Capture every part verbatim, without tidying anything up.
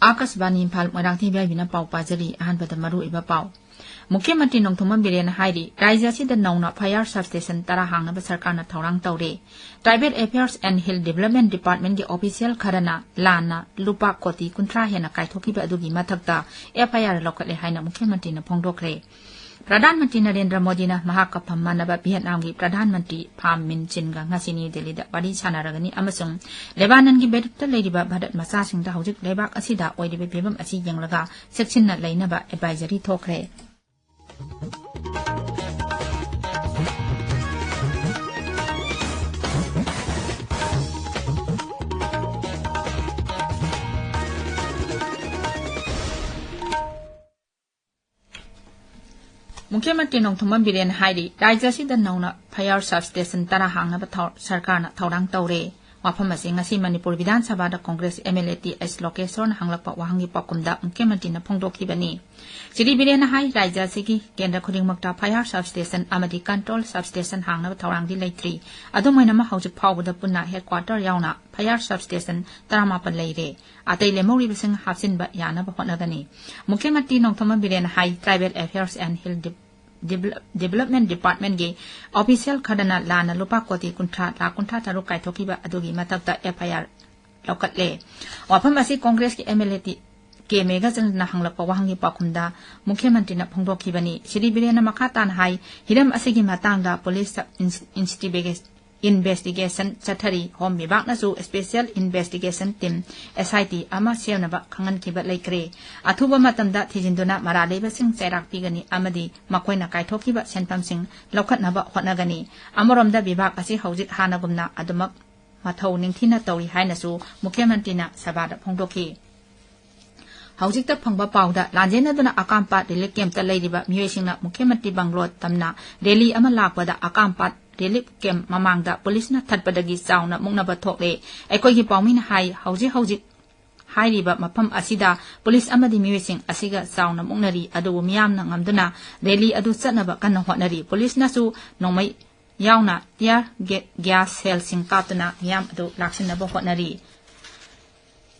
ꯑꯥꯀꯥꯁꯕꯥꯅꯤ ꯏꯝꯐꯥꯜ, ꯃꯣꯏꯔꯥꯡꯊꯦꯝ ꯏꯕꯥꯏꯕꯤꯅ ꯄꯥꯎ ꯄꯥꯖꯔꯤ꯫ ꯑꯍꯥꯟꯕꯗ ꯃꯔꯨ ꯑꯣꯏꯕ ꯄꯥꯎ꯫ ꯃꯨꯈ꯭ꯌ ꯃꯟꯇ꯭ꯔꯤ ꯅꯣꯡꯊꯣꯝꯕꯝ ꯕꯤꯔꯦꯟꯅ ꯍꯥꯏꯔꯤ, ꯔꯥꯖ꯭ꯌ ꯑꯁꯤꯗ ꯅꯧꯅ fire substation ꯇꯔꯥ ꯍꯥꯡꯅꯕ ꯁꯔꯀꯥꯔꯅ ꯊꯧꯔꯥꯡ ꯇꯧꯔꯦ꯫ Tribal Affairs and Hill Development Departmentꯀꯤ official ꯈꯔꯅ ꯂꯥꯟꯅ ꯂꯨꯄꯥ ꯀꯣꯇꯤ ꯀꯨꯟꯊ꯭ꯔꯥ ꯍꯦꯟꯅ ꯀꯥꯏꯊꯣꯛꯈꯤꯕ ꯑꯗꯨꯒꯤ ꯃꯊꯛꯇ F I R ꯂꯧꯈꯠꯂꯦ ꯍꯥꯏꯅ ꯃꯨꯈ꯭ꯌ ꯃꯟꯇ꯭ꯔꯤꯅ ꯐꯣꯡꯗꯣꯛꯈ꯭ꯔꯦ꯫ ꯄ꯭ꯔꯙꯥꯟ ꯃꯟꯇ꯭ꯔꯤ ꯅꯔꯦꯟꯗ꯭ꯔ ꯃꯣꯗꯤꯅ ꯃꯍꯥꯛꯀ ꯐꯝꯃꯥꯟꯅꯕ ꯚꯤꯌꯦꯠꯅꯥꯝꯒꯤ ꯄ꯭ꯔꯙꯥꯟ ꯃꯟꯇ꯭ꯔꯤ ꯐꯥꯝ ꯃꯤꯟ ꯆꯤꯟꯒ ꯉꯁꯤ ꯅ꯭ꯌꯨ ꯗꯦꯜꯂꯤꯗ ꯋꯥꯔꯤ ꯁꯥꯟꯅꯔꯒꯅꯤ ꯑꯃꯁꯨꯡ ꯂꯦꯕꯥꯅꯟꯒꯤ ꯕꯦꯔꯨꯠꯇ ꯂꯩꯔꯤꯕ ꯚꯥꯔꯠ ꯃꯆꯥꯁꯤꯡꯗ ꯍꯧꯖꯤꯛ ꯂꯩꯕꯥꯛ ꯑꯁꯤꯗ ꯑꯣꯏꯔꯤꯕ ꯐꯤꯕꯝ ꯑꯁꯤ ꯌꯦꯡꯂꯒ ꯆꯦꯛꯁꯤꯟꯅ ꯂꯩꯅꯕ advisory ꯊꯣꯛꯈ꯭ꯔꯦ꯫ ꯃꯨꯈ꯭ꯌ ꯃꯟꯇ꯭ꯔꯤ ꯅꯣꯡꯊꯣꯝꯕꯝ ꯕꯤꯔꯦꯟ ꯍꯥꯏꯔꯤ, ꯔꯥꯖ꯭ꯌ ꯑꯁꯤꯗ ꯅꯧꯅ fire substation ꯇꯔꯥ ꯍꯥꯡꯅꯕ ꯊꯧ-, ꯁꯔꯀꯥꯔꯅ ꯊꯧꯔꯥꯡ ꯇꯧꯔꯦ꯫ ꯋꯥꯐꯝ ꯑꯁꯤ ꯉꯁꯤ ꯃꯅꯤꯄꯨꯔ ꯕꯤꯙꯥꯟ ꯁꯚꯥꯗ Congress M L A T S ꯂꯣꯀꯦꯁꯣꯔꯅ ꯍꯪꯂꯛꯄ ꯋꯥꯍꯪꯒꯤ ꯄꯥꯎꯈꯨꯝꯗ ꯃꯨꯈ꯭ꯌ ꯃꯟꯇ꯭ꯔꯤꯅ ꯐꯣꯡꯗꯣꯛꯈꯤꯕꯅꯤ꯫ ꯁ꯭ꯔꯤ ꯕꯤꯔꯦꯟꯅ ꯍꯥꯏ, ꯔꯥꯖ꯭ꯌ ꯑꯁꯤꯒꯤ ꯀꯦꯟꯗ꯭ꯔ ꯈꯨꯗꯤꯡꯃꯛꯇ fire substation ꯑꯃꯗꯤ control substation ꯍꯥꯡꯅꯕ ꯊꯧꯔꯥꯡꯗꯤ ꯂꯩꯇ꯭ꯔꯤ꯫ ꯑꯗꯨꯝ ꯑꯣꯏꯅꯃꯛ, ꯍꯧꯖꯤꯛ ꯐꯥꯎꯕꯗ ꯄꯨꯟꯅ headquarter ꯌꯥꯎꯅ fire substation ꯇꯔꯥꯃꯥꯄꯟ ꯂꯩꯔꯦ꯫ ꯑꯇꯩ ꯂꯦꯝꯍꯧꯔꯤꯕꯁꯤꯡ ꯍꯥꯞꯆꯤꯟꯕ ꯌꯥꯅꯕ ꯍꯣꯠꯅꯒꯅꯤ꯫ ꯃꯨꯈ꯭ꯌ ꯃꯟꯇ꯭ꯔꯤ ꯅꯣꯡꯊꯣꯝꯕꯝ ꯕꯤꯔꯦꯟꯅ ꯍꯥꯏ, Tribal Affairs and Hill Dev-, Develop-, Development Departmentꯀꯤ official ꯈꯔꯅ ꯂꯥꯟꯅ ꯂꯨꯄꯥ ꯀꯣꯇꯤ ꯀꯨꯟꯊ꯭ꯔꯥ, ꯂꯥꯈ ꯀꯨꯟꯊ꯭ꯔꯥ ꯇꯔꯨꯛ ꯀꯥꯏꯊꯣꯛꯈꯤꯕ ꯑꯗꯨꯒꯤ ꯃꯊꯛꯇ F I R ꯂꯧꯈꯠꯂꯦ꯫ ꯋꯥꯐꯝ ꯑꯁꯤ ꯀꯣꯡꯒ꯭ꯔꯦꯁꯀꯤ M L A T K ꯃꯦꯘꯆꯟꯗ꯭ꯔꯅ ꯍꯪꯂꯛꯄ ꯋꯥꯍꯪꯒꯤ ꯄꯥꯎꯈꯨꯝꯗ ꯃꯨꯈ꯭ꯌ ꯃꯟꯇ꯭ꯔꯤꯅ ꯐꯣꯡꯗꯣꯛꯈꯤꯕꯅꯤ꯫ ꯁ꯭ꯔꯤ ꯕꯤꯔꯦꯟꯅ ꯃꯈꯥ ꯇꯥꯅ ꯍꯥꯏ, ꯍꯤꯔꯝ ꯑꯁꯤꯒꯤ ꯃꯇꯥꯡꯗ police ins-, investiga-, investigation ꯆꯠꯊꯔꯤ꯫ ꯍꯣꯝ ꯕꯤꯚꯥꯒꯅꯁꯨ special investigation team, S I T, ꯑꯃ ꯁꯦꯝꯅꯕ ꯈꯪꯍꯟꯈꯤꯕ ꯂꯩꯈ꯭ꯔꯦ꯫ ꯑꯊꯨꯕ ꯃꯇꯝꯗ ꯊꯤꯖꯤꯟꯗꯨꯅ ꯃꯔꯥꯜ ꯂꯩꯕꯁꯤꯡ ꯆꯩꯔꯥꯛ ꯄꯤꯒꯅꯤ ꯑꯃꯗꯤ ꯃꯈꯣꯏꯅ ꯀꯥꯏꯊꯣꯛꯈꯤꯕ ꯁꯦꯟꯐꯝꯁꯤꯡ ꯂꯧꯈꯠꯅꯕ ꯍꯣꯠꯅꯒꯅꯤ꯫ ꯑꯃꯔꯣꯝꯗ, ꯕꯤꯚꯥꯒ ꯑꯁꯤ ꯍꯧꯖꯤꯛ ꯍꯥꯟꯅꯒꯨꯝꯅ ꯑꯗꯨꯃꯛ ꯃꯊꯧ ꯅꯤꯡꯊꯤꯅ ꯇꯧꯔꯤ ꯍꯥꯏꯅꯁꯨ ꯃꯨꯈ꯭ꯌ ꯃꯟꯇ꯭ꯔꯤꯅ ꯁꯚꯥꯗ ꯐꯣꯡꯗꯣꯛꯈꯤ꯫ ꯍꯧꯖꯤꯛꯇ ꯐꯪꯕ ꯄꯥꯎꯗ, ꯂꯥꯟꯖꯦꯟꯅꯗꯨꯅ ꯑꯀꯥꯝꯄꯥꯠ relief campꯇ ꯂꯩꯔꯤꯕ ꯃꯤꯑꯣꯏꯁꯤꯡꯅ ꯃꯨꯈ꯭ꯌ ꯃꯟꯇ꯭ꯔꯤ ꯕꯪꯒ꯭ꯂꯣ ꯇꯝꯅ rally ꯑꯃ ꯂꯥꯛꯄꯗ ꯑꯀꯥꯝꯄꯥꯠ relief camp ꯃꯃꯥꯡꯗ policeꯅ ꯊꯠꯄꯗꯒꯤ ꯆꯥꯎꯅ ꯃꯨꯛꯅꯕ ꯊꯣꯛꯂꯦ꯫ ꯑꯩꯈꯣꯏꯒꯤ ꯄꯥꯎꯃꯤꯅ ꯍꯥꯏ, ꯍꯧꯖꯤꯛ ꯍꯧꯖꯤꯛ ꯍꯥꯏꯔꯤꯕ ꯃꯐꯝ ꯑꯁꯤꯗ police ꯑꯃꯗꯤ ꯃꯤꯑꯣꯏꯁꯤꯡ ꯑꯁꯤꯒ ꯆꯥꯎꯅ ꯃꯨꯛꯅꯔꯤ, ꯑꯗꯨꯕꯨ ꯃꯤꯌꯥꯝꯅ ꯉꯝꯗꯨꯅ rally ꯑꯗꯨ ꯆꯠꯅꯕ ꯀꯟꯅ ꯍꯣꯠꯅꯔꯤ꯫ Policeꯅꯁꯨ ꯅꯣꯡꯃꯩ ꯌꯥꯎꯅ tear ga-, gas shellꯁꯤꯡ ꯀꯥꯞꯇꯨꯅ ꯃꯤꯌꯥꯝ ꯑꯗꯨ ꯂꯥꯛꯁꯤꯟꯅꯕ ꯍꯣꯠꯅꯔꯤ꯫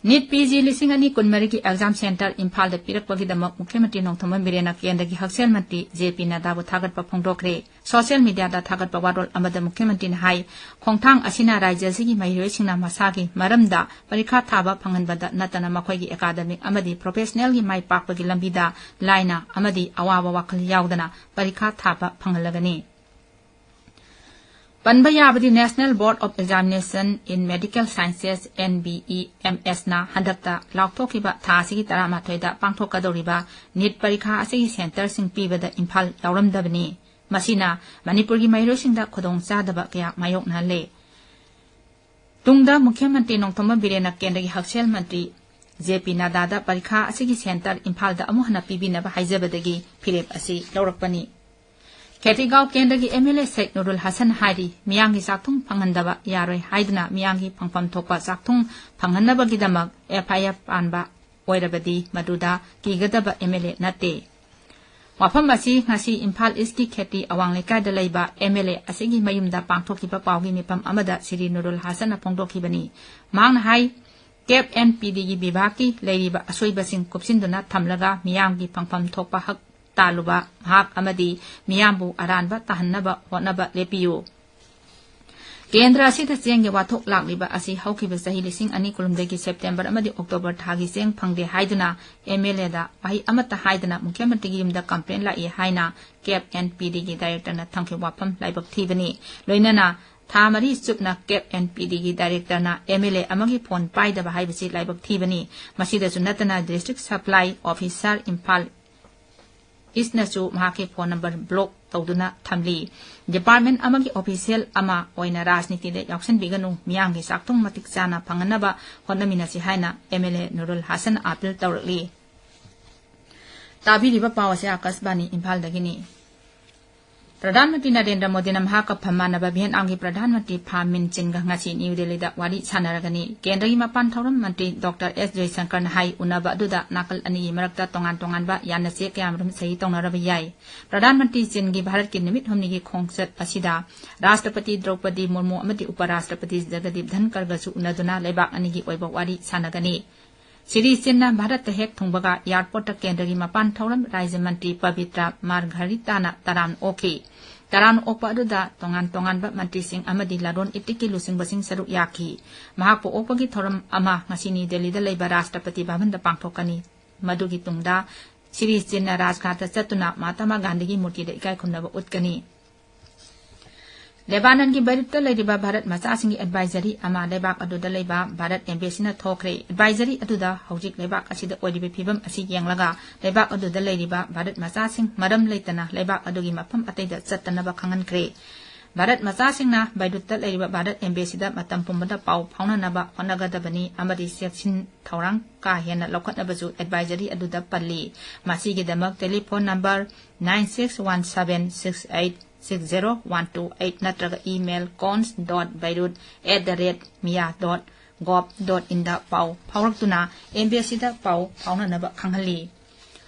ꯅꯤꯠ ꯄꯤ ꯖꯤ ꯂꯤꯁꯤꯡ ꯑꯅꯤ ꯀꯨꯟꯃꯔꯤꯒꯤ ꯑꯦꯛꯖꯥꯝ ꯁꯦꯟꯇꯔ ꯏꯝꯐꯥꯜꯗ ꯄꯤꯔꯛꯄꯒꯤꯗꯃꯛ ꯃꯨꯈ꯭ꯌ ꯃꯟꯇ꯭ꯔꯤ ꯅꯣꯡꯊꯣꯝꯕꯝ ꯕꯤꯔꯦꯟꯅ ꯀꯦꯟꯗ꯭ꯔꯒꯤ ꯍꯛꯁꯦꯜ ꯃꯟꯇ꯭ꯔꯤ ꯖꯦ ꯄꯤ ꯅꯗꯥꯕꯨ ꯊꯥꯒꯠꯄ ꯐꯣꯡꯗꯣꯛꯈ꯭ꯔꯦ꯫ ꯁꯣꯁꯤꯌꯦꯜ ꯃꯤꯗꯤꯌꯥꯗ ꯊꯥꯒꯠꯄ ꯋꯥꯔꯣꯜ ꯑꯃꯗ ꯃꯨꯈ꯭ꯌ ꯃꯟꯇ꯭ꯔꯤꯅ ꯍꯥꯏ, ꯈꯣꯡꯊꯥꯡ ꯑꯁꯤꯅ ꯔꯥꯖ꯭ꯌ ꯑꯁꯤꯒꯤ ꯃꯍꯩꯔꯣꯏꯁꯤꯡꯅ ꯃꯁꯥꯒꯤ ꯃꯔꯝꯗ ꯄꯔꯤꯈꯥ ꯊꯥꯕ ꯐꯪꯍꯟꯕꯗ ꯅꯠꯇꯅ ꯃꯈꯣꯏꯒꯤ ꯑꯦꯀꯥꯗꯃꯤꯛ ꯑꯃꯗꯤ ꯄ꯭ꯔꯣꯐꯦꯁꯅꯦꯜꯒꯤ ꯃꯥꯏ ꯄꯥꯛꯄꯒꯤ ꯂꯝꯕꯤꯗ ꯂꯥꯏꯅ ꯑꯃꯗꯤ ꯑꯋꯥꯕ ꯋꯥꯈꯜ ꯌꯥꯎꯗꯅ ꯄꯔꯤꯈꯥ ꯊꯥꯕ ꯐꯪꯍꯜꯂꯒꯅꯤ꯫ ꯄꯟꯕ ꯌꯥꯕꯗꯤ National Board of Examination in Medical Sciences, NBEMS ꯅ ꯍꯟꯗꯛꯇ ꯂꯥꯎꯊꯣꯛꯈꯤꯕ ꯊꯥ ꯑꯁꯤꯒꯤ ꯇꯔꯥꯃꯥꯊꯣꯏꯗ ꯄꯥꯡꯊꯣꯛꯀꯗꯧꯔꯤꯕ ꯅꯤꯠ ꯄꯔꯤꯈꯥ ꯑꯁꯤꯒꯤ ꯁꯦꯟꯇꯔꯁꯤꯡ ꯄꯤꯕꯗ ꯏꯝꯐꯥꯜ ꯌꯥꯎꯔꯝꯗꯕꯅꯤ꯫ ꯃꯁꯤꯅ ꯃꯅꯤꯄꯨꯔꯒꯤ ꯃꯍꯩꯔꯣꯏꯁꯤꯡꯗ ꯈꯨꯗꯣꯡꯆꯥꯗꯕ ꯀꯌꯥ ꯃꯥꯌꯣꯛꯅꯍꯜꯂꯦ꯫ ꯇꯨꯡꯗ ꯃꯨꯈ꯭ꯌ ꯃꯟꯇ꯭ꯔꯤ ꯅꯣꯡꯊꯣꯝꯕꯝ ꯕꯤꯔꯦꯟꯅ ꯀꯦꯟꯗ꯭ꯔꯒꯤ ꯍꯛꯁꯦꯜ ꯃꯟꯇ꯭ꯔꯤ ꯖꯦ ꯄꯤ ꯅꯗꯥꯗ ꯄꯔꯤꯈꯥ ꯑꯁꯤꯒꯤ ꯁꯦꯟꯇꯔ ꯏꯝꯐꯥꯜꯗ ꯑꯃꯨꯛ ꯍꯟꯅ ꯄꯤꯕꯤꯅꯕ ꯍꯥꯏꯖꯕꯗꯒꯤ ꯐꯤꯔꯦꯞ ꯑꯁꯤ ꯂꯧꯔꯛꯄꯅꯤ꯫ ꯈꯦꯇ꯭ꯔꯤꯒꯥꯎ ꯀꯦꯟꯗ꯭ꯔꯒꯤ ꯑꯦꯝ ꯑꯦꯜ ꯑꯦ ꯁꯦꯛ ꯅꯨꯔꯨꯜ ꯍꯁꯟ ꯍꯥꯏꯔꯤ, ꯃꯤꯌꯥꯝꯒꯤ ꯆꯥꯛꯊꯨꯡ ꯐꯪꯍꯟꯗꯕ ꯌꯥꯔꯣꯏ ꯍꯥꯏꯗꯨꯅ ꯃꯤꯌꯥꯝꯒꯤ ꯐꯪꯐꯝ ꯊꯣꯛꯄ ꯆꯥꯛꯊꯨꯡ ꯐꯪꯍꯟꯅꯕꯒꯤꯗꯃꯛ ꯑꯦꯐ ꯑꯥꯏ ꯑꯥꯔ ꯄꯥꯟꯕ ꯑꯣꯏꯔꯕꯗꯤ ꯃꯗꯨꯗ ꯀꯤꯒꯗꯕ ꯑꯦꯝ ꯑꯦꯜ ꯑꯦ ꯅꯠꯇꯦ꯫ ꯋꯥꯐꯝ ꯑꯁꯤ ꯉꯁꯤ ꯏꯝꯐꯥꯜ ꯏꯁꯀꯤ ꯈꯦꯇ꯭ꯔꯤ ꯑꯋꯥꯡ ꯂꯩꯀꯥꯏꯗ ꯂꯩꯕ ꯑꯦꯝ ꯑꯦꯜ ꯑꯦ ꯑꯁꯤꯒꯤ ꯃꯌꯨꯝꯗ ꯄꯥꯡꯊꯣꯛꯈꯤꯕ ꯄꯥꯎꯒꯤ ꯃꯤꯐꯝ ꯑꯃꯗ ꯁꯤꯔꯤ ꯅꯨꯔꯨꯜ ꯍꯁꯟꯅ ꯐꯣꯡꯗꯣꯛꯈꯤꯕꯅꯤ꯫ ꯃꯍꯥꯛꯅ ꯍꯥꯏ, ꯀꯦꯞ ꯑꯦꯟ ꯄꯤ ꯗꯤꯒꯤ ꯕꯤꯚꯥꯒꯀꯤ ꯂꯩꯔꯤꯕ ꯑꯁꯣꯏꯕꯁꯤꯡ ꯀꯨꯞꯁꯤꯟꯗꯨꯅ ꯊꯝꯂꯒ ꯃꯤꯌꯥꯝꯒꯤ ꯐꯪꯐꯝ ꯊꯣꯛꯄ ꯍꯛ ꯇꯥꯜꯂꯨꯕ ꯃꯍꯥꯛ ꯑꯃꯗꯤ ꯃꯤꯌꯥꯝꯕꯨ ꯑꯔꯥꯟꯕ ꯇꯥꯍꯟꯅꯕ ꯍꯣꯠꯅꯕ ꯂꯦꯞꯄꯤꯌꯨ꯫ ꯀꯦꯟꯗ꯭ꯔ ꯑꯁꯤꯗ ꯆꯦꯡꯒꯤ ꯋꯥꯊꯣꯛ ꯂꯥꯛꯂꯤꯕ ꯑꯁꯤ ꯍꯧꯈꯤꯕ ꯆꯍꯤ ꯂꯤꯁꯤꯡ ꯑꯅꯤ ꯀꯨꯟꯍꯨꯝꯗꯣꯏꯒꯤ ꯁꯦꯞꯇꯦꯝꯕꯔ ꯑꯃꯗꯤ ꯑꯣꯛꯇꯣꯕꯔ ꯊꯥꯒꯤ ꯆꯦꯡ ꯐꯪꯗꯦ ꯍꯥꯏꯗꯨꯅ ꯑꯦꯝ ꯑꯦꯜ ꯑꯦꯗ ꯋꯥꯍꯩ ꯑꯃꯠꯇ ꯍꯥꯏꯗꯅ ꯃꯨꯈ꯭ꯌ ꯃꯟꯇ꯭ꯔꯤꯒꯤ ꯌꯨꯝꯗ ꯀꯝꯄ꯭ꯂꯦꯟ ꯂꯥꯛꯏ ꯍꯥꯏꯅ ꯀꯦꯞ ꯑꯦꯟ ꯄꯤ ꯗꯤꯒꯤ ꯗꯥꯏꯔꯦꯛꯇꯔꯅ ꯊꯝꯈꯤꯕ ꯋꯥꯐꯝ ꯂꯥꯏꯕꯛ ꯊꯤꯕꯅꯤ꯫ ꯂꯣꯏꯅꯅ ꯊꯥ ꯃꯔꯤ ꯆꯨꯞꯅ ꯀꯦꯞ ꯑꯦꯟ ꯄꯤ ꯗꯤꯒꯤ ꯗꯥꯏꯔꯦꯛꯇꯔꯅ ꯑꯦꯝ ꯑꯦꯜ ꯑꯦ ꯑꯃꯒꯤ ꯐꯣꯟ ꯄꯥꯏꯗꯕ ꯍꯥꯏꯕꯁꯤ ꯂꯥꯏꯕꯛ ꯊꯤꯕꯅꯤ꯫ ꯃꯁꯤꯗꯁꯨ ꯅꯠꯇꯅ ꯗꯤꯁꯇ꯭ꯔꯤꯛ ꯁꯄ꯭ꯂꯥꯏ ꯑꯣꯐꯤꯁꯥꯔ ꯏꯝꯐꯥꯜ ꯏꯁꯅꯁꯨ ꯃꯍꯥꯛꯀꯤ ꯐꯣꯟ ꯅꯝꯕꯔ ꯕ꯭ꯂꯣꯛ ꯇꯧꯗꯨꯅ ꯊꯝꯂꯤ꯫ ꯗꯤꯄꯥꯔꯠꯃꯦꯟ ꯑꯃꯒꯤ ꯑꯣꯐꯤꯁꯤꯌꯦꯜ ꯑꯃ ꯑꯣꯏꯅ ꯔꯥꯖꯅꯤꯇꯤꯗ ꯌꯥꯎꯁꯤꯟꯕꯤꯒꯅꯨ, ꯃꯤꯌꯥꯝꯒꯤ ꯆꯥꯛꯊꯨꯡ ꯃꯇꯤꯛ ꯆꯥꯅ ꯐꯪꯍꯟꯅꯕ ꯍꯣꯠꯅꯃꯤꯟꯅꯁꯤ ꯍꯥꯏꯅ M L A Nurul Hasan appeal ꯇꯧꯔꯛꯂꯤ꯫ ꯇꯥꯕꯤꯔꯤꯕ ꯄꯥꯎ ꯑꯁꯤ ꯑꯥꯀꯥꯁꯕꯥꯅꯤ ꯏꯝꯐꯥꯜꯗꯒꯤꯅꯤ꯫ ꯄ꯭ꯔꯙꯥꯟ ꯃꯟꯇ꯭ꯔꯤ ꯅꯔꯦꯟꯗ꯭ꯔ ꯃꯣꯗꯤꯅ ꯃꯍꯥꯛꯀ ꯐꯝꯃꯥꯟꯅꯕ ꯚꯤꯌꯦꯠꯅꯥꯝꯒꯤ ꯄ꯭ꯔꯙꯥꯟ ꯃꯟꯇ꯭ꯔꯤ ꯐꯥ ꯃꯤꯟ ꯆꯤꯟꯒ ꯉꯁꯤ ꯅ꯭ꯌꯨ ꯗꯦꯜꯂꯤꯗ ꯋꯥꯔꯤ ꯁꯥꯟꯅꯔꯒꯅꯤ꯫ ꯀꯦꯟꯗ꯭ꯔꯒꯤ ꯃꯄꯥꯟ ꯊꯧꯔꯝ ꯃꯟꯇ꯭ꯔꯤ ꯗꯣꯛꯇꯔ ꯑꯦꯁ ꯖꯌꯁꯪꯀꯔꯅ ꯍꯥꯏ, ꯎꯅꯕ ꯑꯗꯨꯗ ꯅꯥꯀꯜ ꯑꯅꯤꯒꯤ ꯃꯔꯛꯇ ꯇꯣꯉꯥꯟ ꯇꯣꯉꯥꯟꯕ ꯌꯥꯅꯆꯦ ꯀꯌꯥꯃꯔꯨꯝ ꯁꯍꯤ ꯇꯧꯅꯔꯕ ꯌꯥꯏ꯫ ꯄ꯭ꯔꯙꯥꯟ ꯃꯟꯇ꯭ꯔꯤ ꯆꯤꯟꯒꯤ ꯚꯥꯔꯠꯀꯤ ꯅꯨꯃꯤꯠ ꯍꯨꯝꯅꯤꯒꯤ ꯈꯣꯡꯆꯠ ꯑꯁꯤꯗ ꯔꯥꯁꯇ꯭ꯔꯄꯇꯤ ꯗ꯭ꯔꯧꯄꯗꯤ ꯃꯨꯔꯃꯨ ꯑꯃꯗꯤ ꯎꯄ ꯔꯥꯁꯇ꯭ꯔꯄꯇꯤ ꯖꯒꯗꯤꯞ ꯙꯟꯀꯔꯒꯁꯨ ꯎꯅꯗꯨꯅ ꯂꯩꯕꯥꯛ ꯑꯅꯤꯒꯤ ꯑꯣꯏꯕ ꯋꯥꯔꯤ ꯁꯥꯟꯅꯒꯅꯤ꯫ ꯁ꯭ꯔꯤ ꯆꯤꯟꯅ ꯚꯥꯔꯠꯇ ꯍꯦꯛ ꯊꯨꯡꯕꯒ ꯑꯦꯌꯔꯄꯣꯔꯠꯇ ꯀꯦꯟꯗ꯭ꯔꯒꯤ ꯃꯄꯥꯟ ꯊꯧꯔꯝ ꯔꯥꯖ꯭ꯌ ꯃꯟꯇ꯭ꯔꯤ ꯄꯕꯤꯇ꯭ꯔ ꯃꯥꯔꯘꯔꯤꯇꯥꯅ ꯇꯔꯥꯝꯅ ꯑꯣꯛꯈꯤ꯫ ꯇꯔꯥꯝꯅ ꯑꯣꯛꯄ ꯑꯗꯨꯗ ꯇꯣꯉꯥꯟ ꯇꯣꯉꯥꯟꯕ ꯃꯟꯇ꯭ꯔꯤꯁꯤꯡ ꯑꯃꯗꯤ ꯂꯂꯣꯟ ꯏꯇꯤꯛꯀꯤ ꯂꯨꯆꯤꯡꯕꯁꯤꯡ ꯁꯔꯨꯛ ꯌꯥꯈꯤ꯫ ꯃꯍꯥꯛꯄꯨ ꯑꯣꯛꯄꯒꯤ ꯊꯧꯔꯝ ꯑꯃ ꯉꯁꯤ ꯅ꯭ꯌꯨ ꯗꯦꯜꯂꯤꯗ ꯂꯩꯕ ꯔꯥꯁꯇ꯭ꯔꯄꯇꯤ ꯚꯕꯟꯗ ꯄꯥꯡꯊꯣꯛꯀꯅꯤ꯫ ꯃꯗꯨꯒꯤ ꯇꯨꯡꯗ ꯁ꯭ꯔꯤ ꯆꯤꯟꯅ ꯔꯥꯖꯘꯥꯠꯇ ꯆꯠꯇꯨꯅ ꯃꯍꯥꯇꯃꯥ ꯒꯥꯟꯙꯤꯒꯤ ꯃꯨꯔꯇꯤꯗ ꯏꯀꯥꯏ ꯈꯨꯝꯅꯕ ꯎꯠꯀꯅꯤ꯫ ꯂꯦꯕꯥꯅꯟꯒꯤ ꯕꯩꯔꯨꯠꯇ ꯂꯩꯔꯤꯕ ꯚꯥꯔꯠ ꯃꯆꯥꯁꯤꯡꯒꯤ ꯑꯦꯗꯚꯥꯏꯖꯔꯤ ꯑꯃ ꯂꯩꯕꯥꯛ ꯑꯗꯨꯗ ꯂꯩꯕ ꯚꯥꯔꯠ ꯑꯦꯝꯕꯦꯁꯤꯅ ꯊꯣꯛꯈ꯭ꯔꯦ꯫ ꯑꯦꯗꯚꯥꯏꯖꯔꯤ ꯑꯗꯨꯗ ꯍꯧꯖꯤꯛ ꯂꯩꯕꯥꯛ ꯑꯁꯤꯗ ꯑꯣꯏꯔꯤꯕ ꯐꯤꯕꯝ ꯑꯁꯤ ꯌꯦꯡꯂꯒ ꯂꯩꯕꯥꯛ ꯑꯗꯨꯗ ꯂꯩꯔꯤꯕ ꯚꯥꯔꯠ ꯃꯆꯥꯁꯤꯡ ꯃꯔꯝ ꯂꯩꯇꯅ ꯂꯩꯕꯥꯛ ꯑꯗꯨꯒꯤ ꯃꯐꯝ ꯑꯇꯩꯗ ꯆꯠꯇꯅꯕ ꯈꯪꯍꯟꯈ꯭ꯔꯦ꯫ ꯚꯥꯔꯠ ꯃꯆꯥꯁꯤꯡꯅ ꯕꯩꯔꯨꯠꯇ ꯂꯩꯔꯤꯕ ꯚꯥꯔꯠ ꯑꯦꯝꯕꯦꯁꯤꯗ ꯃꯇꯝ ꯄꯨꯝꯕꯗ ꯄꯥꯎ ꯐꯥꯎꯅꯅꯕ ꯍꯣꯠꯅꯒꯗꯕꯅꯤ ꯑꯃꯗꯤ ꯆꯦꯛꯁꯤꯟ ꯊꯧꯔꯥꯡ ꯀꯥ ꯍꯦꯟꯅ ꯂꯧꯈꯠꯅꯕꯁꯨ ꯑꯦꯗꯚꯥꯏꯖꯔꯤ ꯑꯗꯨꯗ ꯄꯜꯂꯤ꯫ ꯃꯁꯤꯒꯤꯗꯃꯛ telephone number nine six one seven six eight six zero one two eight ꯅꯠꯇ꯭ꯔꯒ email cons dot beirut at the rate mia dot gov dot inꯗ ꯄꯥꯎ ꯐꯥꯎꯔꯛꯇꯨꯅ ꯑꯦꯝꯕꯦꯁꯤꯗ ꯄꯥꯎ ꯐꯥꯎꯅꯅꯕ ꯈꯪꯍꯜꯂꯤ꯫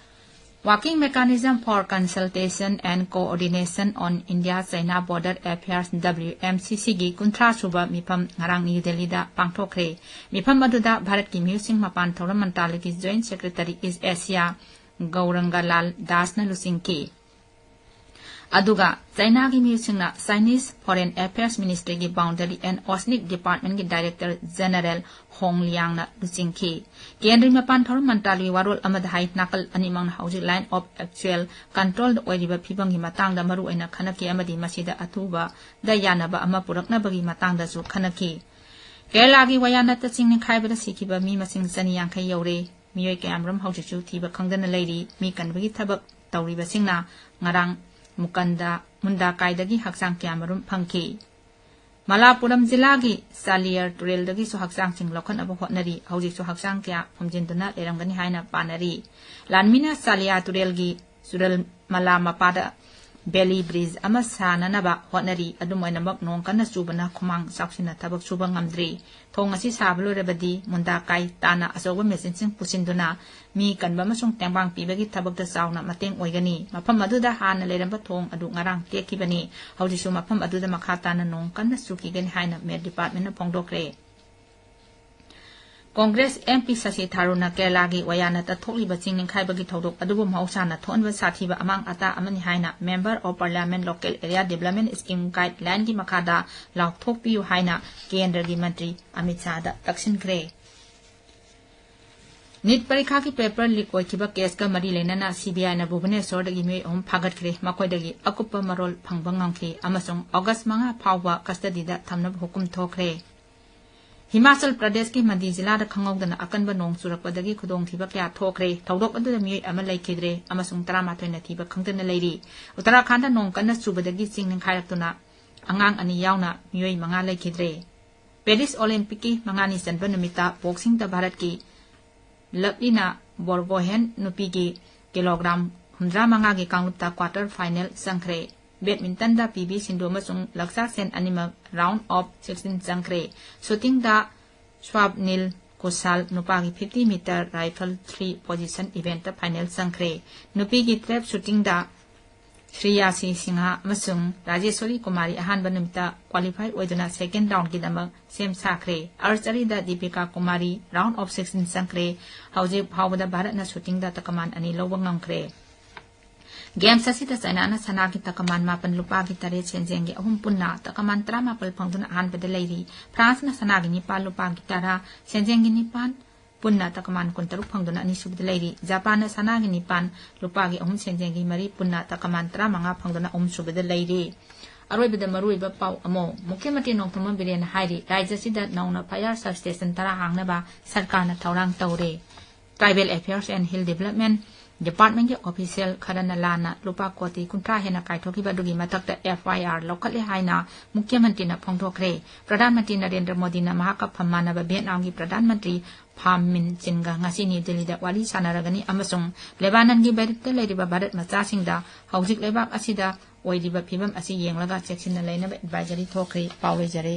Working Mechanism for Consultation and Coordination on India-China Border Affairs, W M C C ꯒꯤ ꯀꯨꯟꯊ꯭ꯔꯥ ꯁꯨꯕ ꯃꯤꯐꯝ ꯉꯔꯥꯡ new ꯗꯦꯜꯂꯤꯗ ꯄꯥꯡꯊꯣꯛꯈ꯭ꯔꯦ꯫ ꯃꯤꯐꯝ ꯑꯗꯨꯗ ꯚꯥꯔꯠꯀꯤ ꯃꯤꯑꯣꯏꯁꯤꯡ ꯃꯄꯥꯟ ꯊꯧꯔꯝ ꯃꯟꯇ꯭ꯔꯥꯂꯌꯒꯤ Joint Secretary East Asia ꯒꯧꯔꯪꯒ ꯂꯥꯜ ꯗꯥꯁꯅ ꯂꯨꯆꯤꯡꯈꯤ꯫ ꯑꯗꯨꯒ ꯆꯥꯏꯅꯥꯒꯤ ꯃꯤꯑꯣꯏꯁꯤꯡꯅ Chinese Foreign Affairs Ministry ꯒꯤ Boundary and Oceanic Department ꯀꯤ Director General ꯍꯣꯡ ꯂꯤꯌꯥꯡꯅ ꯂꯨꯆꯤꯡꯈꯤ꯫ ꯀꯦꯟꯗ꯭ꯔꯒꯤ ꯃꯄꯥꯟ ꯊꯧꯔꯝ ꯃꯟꯇ꯭ꯔꯥꯂꯌꯒꯤ ꯋꯥꯔꯣꯜ ꯑꯃꯗ ꯍꯥꯏ, ꯅꯥꯀꯜ ꯑꯅꯤꯃꯛꯅ ꯍꯧꯖꯤꯛ Line of Actual Control ꯗ ꯑꯣꯏꯔꯤꯕ ꯐꯤꯕꯝꯒꯤ ꯃꯇꯥꯡꯗ ꯃꯔꯨꯑꯣꯏꯅ ꯈꯟꯅꯈꯤ ꯑꯃꯗꯤ ꯃꯁꯤꯗ ꯑꯊꯨꯕꯗ ꯌꯥꯅꯕ ꯑꯃ ꯄꯨꯔꯛꯅꯕꯒꯤ ꯃꯇꯥꯡꯗꯁꯨ ꯈꯟꯅꯈꯤ꯫ ꯀꯦꯔꯂꯥꯒꯤ ꯋꯥꯌꯥꯅꯠꯇ ꯆꯤꯡ ꯅꯤꯡꯈꯥꯏꯕꯗ ꯁꯤꯈꯤꯕ ꯃꯤ ꯃꯁꯤꯡ ꯆꯅꯤ ꯌꯥꯡꯈꯩ ꯌꯧꯔꯦ꯫ ꯃꯤꯑꯣꯏ ꯀꯌꯥꯃꯔꯨꯝ ꯍꯧꯖꯤꯛꯁꯨ ꯊꯤꯕ ꯈꯪꯗꯅ ꯂꯩꯔꯤ꯫ ꯃꯤ ꯀꯟꯕꯒꯤ ꯊꯕꯛ ꯇꯧꯔꯤꯕꯁꯤꯡꯅ ꯉꯔꯥꯡ ꯃꯨꯀꯟꯗ, ꯃꯨꯟꯗꯥꯀꯥꯏꯗꯒꯤ ꯍꯛꯆꯥꯡ ꯀꯌꯥꯃꯔꯨꯝ ꯐꯪꯈꯤ꯫ ꯃꯂꯥꯄꯨꯔꯝ ꯖꯤꯂꯥꯒꯤ ꯆꯥꯂꯤꯌꯔ ꯇꯨꯔꯦꯜꯗꯒꯤꯁꯨ ꯍꯛꯆꯥꯡꯁꯤꯡ ꯂꯧꯈꯠꯅꯕ ꯍꯣꯠꯅꯔꯤ꯫ ꯍꯧꯖꯤꯛꯁꯨ ꯍꯛꯆꯥꯡ ꯀꯌꯥ ꯐꯨꯝꯖꯤꯟꯗꯨꯅ ꯂꯩꯔꯝꯒꯅꯤ ꯍꯥꯏꯅ ꯄꯥꯅꯔꯤ꯫ ꯂꯥꯟꯃꯤꯅ ꯆꯥꯂꯤꯌꯥ ꯇꯨꯔꯦꯜꯒꯤ ꯆꯨꯔꯦꯜ ꯃꯂꯥ ꯃꯄꯥꯗ ꯕꯦꯂꯤ ꯕ꯭ꯔꯤꯖ ꯑꯃ ꯁꯥꯅꯅꯕ ꯍꯣꯠꯅꯔꯤ꯫ ꯑꯗꯨꯝ ꯑꯣꯏꯅꯃꯛ, ꯅꯣꯡ ꯀꯟꯅ ꯆꯨꯕꯅ ꯈꯨꯃꯥꯡ ꯆꯥꯎꯁꯤꯟꯅ ꯊꯕꯛ ꯁꯨꯕ ꯉꯝꯗ꯭ꯔꯤ꯫ ꯊꯣꯡ ꯑꯁꯤ ꯁꯥꯕ ꯂꯣꯏꯔꯕꯗꯤ ꯃꯨꯟꯗꯥ ꯀꯥꯏ ꯇꯥꯅ ꯑꯆꯧꯕ ꯃꯦꯆꯤꯟꯁꯤꯡ ꯄꯨꯁꯤꯟꯗꯨꯅ ꯃꯤ ꯀꯟꯕ ꯑꯃꯁꯨꯡ ꯇꯦꯡꯕꯥꯡ ꯄꯤꯕꯒꯤ ꯊꯕꯛꯇ ꯆꯥꯎꯅ ꯃꯇꯦꯡ ꯑꯣꯏꯒꯅꯤ꯫ ꯃꯐꯝ ꯑꯗꯨꯗ ꯍꯥꯟꯅ ꯂꯩꯔꯝꯕ ꯊꯣꯡ ꯑꯗꯨ ꯉꯔꯥꯡ ꯇꯦꯛꯈꯤꯕꯅꯤ꯫ ꯍꯧꯖꯤꯛꯁꯨ ꯃꯐꯝ ꯑꯗꯨꯗ ꯃꯈꯥ ꯇꯥꯅ ꯅꯣꯡ ꯀꯟꯅ ꯆꯨꯈꯤꯒꯅꯤ ꯍꯥꯏꯅ ꯃꯦꯠ ꯗꯤꯄꯥꯔꯠꯃꯦꯟꯅ ꯐꯣꯡꯗꯣꯛꯈ꯭ꯔꯦ꯫ ꯀꯣꯡꯒ꯭ꯔꯦꯁ ꯑꯦꯝ ꯄꯤ ꯁꯁꯤ ꯊꯥꯔꯨꯔꯅ ꯀꯦꯔꯂꯥꯒꯤ ꯋꯥꯌꯥꯅꯥꯗ ꯊꯣꯛꯂꯤꯕ ꯆꯤꯡ ꯅꯤꯡꯈꯥꯏꯕꯒꯤ ꯊꯧꯗꯣꯛ ꯑꯗꯨꯕꯨ ꯃꯍꯧꯁꯥꯅ ꯊꯣꯛꯍꯟꯕ ꯁꯥꯊꯤꯕ ꯑꯃꯥꯡ ꯑꯇꯥ ꯑꯃꯅꯤ ꯍꯥꯏꯅ Member of Parliament Local Area Development Scheme Guideline ꯒꯤ ꯃꯈꯥꯗ ꯂꯥꯎꯊꯣꯛꯄꯤꯌꯨ ꯍꯥꯏꯅ ꯀꯦꯟꯗ꯭ꯔꯒꯤ ꯃꯟꯇ꯭ꯔꯤ ꯑꯃꯤꯠ ꯁꯥꯍꯗ ꯇꯛꯁꯤꯟꯈ꯭ꯔꯦ꯫ ꯅꯤꯠ ꯄꯔꯤꯈꯥꯒꯤ ꯄꯦꯄꯔ ꯂꯤꯛ ꯑꯣꯏꯈꯤꯕ ꯀꯦꯁꯀ ꯃꯔꯤ ꯂꯩꯅꯅ ꯁꯤ ꯕꯤ ꯑꯥꯏꯅ ꯚꯨꯕꯅꯦꯁ꯭ꯋꯔꯗꯒꯤ ꯃꯤꯑꯣꯏ ꯑꯍꯨꯝ ꯐꯥꯒꯠꯈ꯭ꯔꯦ꯫ ꯃꯈꯣꯏꯗꯒꯤ ꯑꯀꯨꯞꯄ ꯃꯔꯣꯜ ꯐꯪꯕ ꯉꯝꯈꯤ ꯑꯃꯁꯨꯡ ꯑꯣꯒꯁ ꯃꯉꯥ ꯐꯥꯎꯕ ꯀꯁꯇꯗꯤꯗ ꯊꯝꯅꯕ ꯍꯨꯀꯨꯝ ꯊꯣꯛꯈ꯭ꯔꯦ꯫ ꯍꯤꯃꯥꯆꯜ ꯄ꯭ꯔꯗꯦꯁꯀꯤ ꯃꯟꯗꯤ ꯖꯤꯂꯥꯗ ꯈꯪꯍꯧꯗꯅ ꯑꯀꯟꯕ ꯅꯣꯡ ꯆꯨꯔꯛꯄꯗꯒꯤ ꯈꯨꯗꯣꯡꯊꯤꯕ ꯀꯌꯥ ꯊꯣꯛꯈ꯭ꯔꯦ꯫ ꯊꯧꯗꯣꯛ ꯑꯗꯨꯗ ꯃꯤꯑꯣꯏ ꯑꯃ ꯂꯩꯈꯤꯗ꯭ꯔꯦ ꯑꯃꯁꯨꯡ ꯇꯔꯥꯃꯥꯊꯣꯏꯅ ꯊꯤꯕ ꯈꯪꯗꯅ ꯂꯩꯔꯤ꯫ ꯎꯠꯇꯔꯥꯈꯟꯗ ꯅꯣꯡ ꯀꯟꯅ ꯆꯨꯕꯗꯒꯤ ꯆꯤꯡ ꯅꯤꯡꯈꯥꯏꯔꯛꯇꯨꯅ ꯑꯉꯥꯡ ꯑꯅꯤ ꯌꯥꯎꯅ ꯃꯤꯑꯣꯏ ꯃꯉꯥ ꯂꯩꯈꯤꯗ꯭ꯔꯦ꯫ ꯄꯦꯔꯤꯁ ꯑꯣꯂꯦꯝꯄꯤꯛꯀꯤ ꯃꯉꯥꯅꯤ ꯆꯟꯕ ꯅꯨꯃꯤꯠꯇ ꯕꯣꯛꯁꯤꯡꯗ ꯚꯥꯔꯠꯀꯤ ꯂꯕꯂꯤꯅꯥ ꯕꯣꯔꯒꯣꯍꯦꯟ ꯅꯨꯄꯤꯒꯤ ꯀꯤꯂꯣꯒ꯭ꯔꯥꯝ ꯍꯨꯝꯗ꯭ꯔꯥ ꯃꯉꯥꯒꯤ ꯀꯥꯡꯂꯨꯞꯇ ꯀ꯭ꯋꯥꯔꯇꯔ ꯐꯥꯏꯅꯦꯜ ꯆꯪꯈ꯭ꯔꯦ꯫ ꯕꯦꯗꯃꯤꯟꯇꯟꯗ ꯄꯤ ꯚꯤ ꯁꯤꯟꯙꯨ ꯑꯃꯁꯨꯡ ꯂꯛꯁꯥ ꯁꯦꯟ ꯑꯅꯤꯃꯛ ꯔꯥꯎꯟ ꯑꯣꯐ ꯁꯤꯛꯁꯇꯤꯟ ꯆꯪꯈ꯭ꯔꯦ꯫ ꯁꯨꯇꯤꯡꯗ ꯁ꯭ꯋꯥꯞꯅꯤꯜ ꯀꯨꯁꯥꯜ ꯅꯨꯄꯥꯒꯤ fifty metre rifle three position ꯏꯚꯦꯟꯠꯇ ꯐꯥꯏꯅꯦꯜ ꯆꯪꯈ꯭ꯔꯦ꯫ ꯅꯨꯄꯤꯒꯤ ꯇ꯭ꯔꯦꯞ ꯁꯨꯇꯤꯡꯗ ꯁ꯭ꯔꯤꯌꯥꯁꯤ ꯁꯤꯡꯍ ꯑꯃꯁꯨꯡ ꯔꯥꯖꯦꯁ꯭ꯋꯔꯤ ꯀꯨꯃꯥꯔꯤ ꯑꯍꯥꯟꯕ ꯅꯨꯃꯤꯠꯇ ꯀ꯭ꯋꯥꯂꯤꯐꯥꯏ ꯑꯣꯏꯗꯨꯅ ꯁꯦꯀꯦꯟ ꯔꯥꯎꯟꯒꯤꯗꯃꯛ ꯁꯦꯝ ꯁꯥꯈ꯭ꯔꯦ꯫ ꯑꯥꯔꯆꯔꯤꯗ Deepika Kumari round of sixteen ꯆꯪꯈ꯭ꯔꯦ꯫ ꯍꯧꯖꯤꯛ ꯐꯥꯎꯕꯗ ꯚꯥꯔꯠꯅ ꯁꯨꯇꯤꯡꯗ ꯇꯀꯃꯥꯟ ꯑꯅꯤ ꯂꯧꯕ ꯉꯝꯈ꯭ꯔꯦ꯫ ꯒꯦꯝꯁ ꯑꯁꯤꯗ ꯆꯥꯏꯅꯥꯅ ꯁꯅꯥꯒꯤ ꯇꯀꯃꯥꯟ ꯃꯥꯄꯟ, ꯂꯨꯄꯥꯒꯤ ꯇꯔꯦꯠ, ꯁꯦꯟꯖꯦꯡꯒꯤ ꯑꯍꯨꯝ ꯄꯨꯟꯅ ꯇꯀꯃꯥꯟ ꯇꯔꯥꯃꯥꯄꯜ ꯐꯪꯗꯨꯅ ꯑꯍꯥꯟꯕꯗ ꯂꯩꯔꯤ꯫ ꯐ꯭ꯔꯥꯟꯁꯅ ꯁꯅꯥꯒꯤ ꯅꯤꯄꯥꯟ, ꯂꯨꯄꯥꯒꯤ ꯇꯔꯥ, ꯁꯦꯟꯖꯦꯡꯒꯤ ꯅꯤꯄꯥꯟ, ꯄꯨꯟꯅ ꯇꯀꯃꯥꯟ ꯀꯨꯟꯇꯔꯨꯛ ꯐꯪꯗꯨꯅ ꯑꯅꯤꯁꯨꯕꯗ ꯂꯩꯔꯤ꯫ ꯖꯄꯥꯟꯅ ꯁꯅꯥꯒꯤ ꯅꯤꯄꯥꯟ, ꯂꯨꯄꯥꯒꯤ ꯑꯍꯨꯝ, ꯁꯦꯟꯖꯦꯡꯒꯤ ꯃꯔꯤ, ꯄꯨꯟꯅ ꯇꯀꯃꯥꯟ ꯇꯔꯥꯃꯉꯥ ꯐꯪꯗꯨꯅ ꯑꯍꯨꯝꯁꯨꯕꯗ ꯂꯩꯔꯤ꯫ ꯑꯔꯣꯏꯕꯗ ꯃꯔꯨꯑꯣꯏꯕ ꯄꯥꯎ ꯑꯃꯨꯛ꯫ ꯃꯨꯈ꯭ꯌ ꯃꯟꯇ꯭ꯔꯤ ꯅꯣꯡꯊꯣꯝꯕꯝ ꯕꯤꯔꯦꯟꯅ ꯍꯥꯏꯔꯤ, ꯔꯥꯖ꯭ꯌ ꯑꯁꯤꯗ ꯅꯧꯅ ꯐꯥꯌꯔ ꯁꯕ ꯁ꯭ꯇꯦꯁꯟ ꯇꯔꯥ ꯍꯥꯡꯅꯕ ꯁꯔꯀꯥꯔꯅ ꯊꯧꯔꯥꯡ ꯇꯧꯔꯦ꯫ Tribal Affairs and Hill Development ꯗꯤꯄꯥꯔꯠꯃꯦꯟꯒꯤ ꯑꯣꯐꯤꯁꯤꯌꯦꯜ ꯈꯔꯅ ꯂꯥꯟꯅ ꯂꯨꯄꯥ ꯀꯣꯇꯤ ꯀꯨꯟꯊ꯭ꯔꯥ ꯍꯦꯟꯅ ꯀꯥꯏꯊꯣꯛꯈꯤꯕ ꯑꯗꯨꯒꯤ ꯃꯊꯛꯇ ꯑꯦꯐ ꯑꯥꯏ ꯑꯥꯔ ꯂꯧꯈꯠꯂꯦ ꯍꯥꯏꯅ ꯃꯨꯈ꯭ꯌ ꯃꯟꯇ꯭ꯔꯤꯅ ꯐꯣꯡꯗꯣꯛꯈ꯭ꯔꯦ꯫ ꯄ꯭ꯔꯙꯥꯟ ꯃꯟꯇ꯭ꯔꯤ ꯅꯔꯦꯟꯗ꯭ꯔ ꯃꯣꯗꯤꯅ ꯃꯍꯥꯛꯀ ꯐꯝꯃꯥꯟꯅꯕ ꯚꯤꯌꯦꯠꯅꯥꯝꯒꯤ ꯄ꯭ꯔꯙꯥꯟ ꯃꯟꯇ꯭ꯔꯤ ꯐꯥꯝ ꯃꯤꯟ ꯆꯤꯟꯒ ꯉꯁꯤ ꯅ꯭ꯌꯨ ꯗꯤꯜꯂꯤꯗ ꯋꯥꯔꯤ ꯁꯥꯟꯅꯔꯒꯅꯤ ꯑꯃꯁꯨꯡ ꯂꯦꯕꯥꯅꯟꯒꯤ ꯕꯦꯔꯨꯠꯇ ꯂꯩꯔꯤꯕ ꯚꯥꯔꯠ ꯃꯆꯥꯁꯤꯡꯗ ꯍꯧꯖꯤꯛ ꯂꯩꯕꯥꯛ ꯑꯁꯤꯗ ꯑꯣꯏꯔꯤꯕ ꯐꯤꯕꯝ ꯑꯁꯤ ꯌꯦꯡꯂꯒ ꯆꯦꯛꯁꯤꯟꯅ ꯂꯩꯅꯕ ꯑꯦꯗꯚꯥꯏꯖꯔꯤ ꯊꯣꯛꯈ꯭ꯔꯦ꯫ ꯄꯥꯎ ꯂꯣꯏꯖꯔꯦ꯫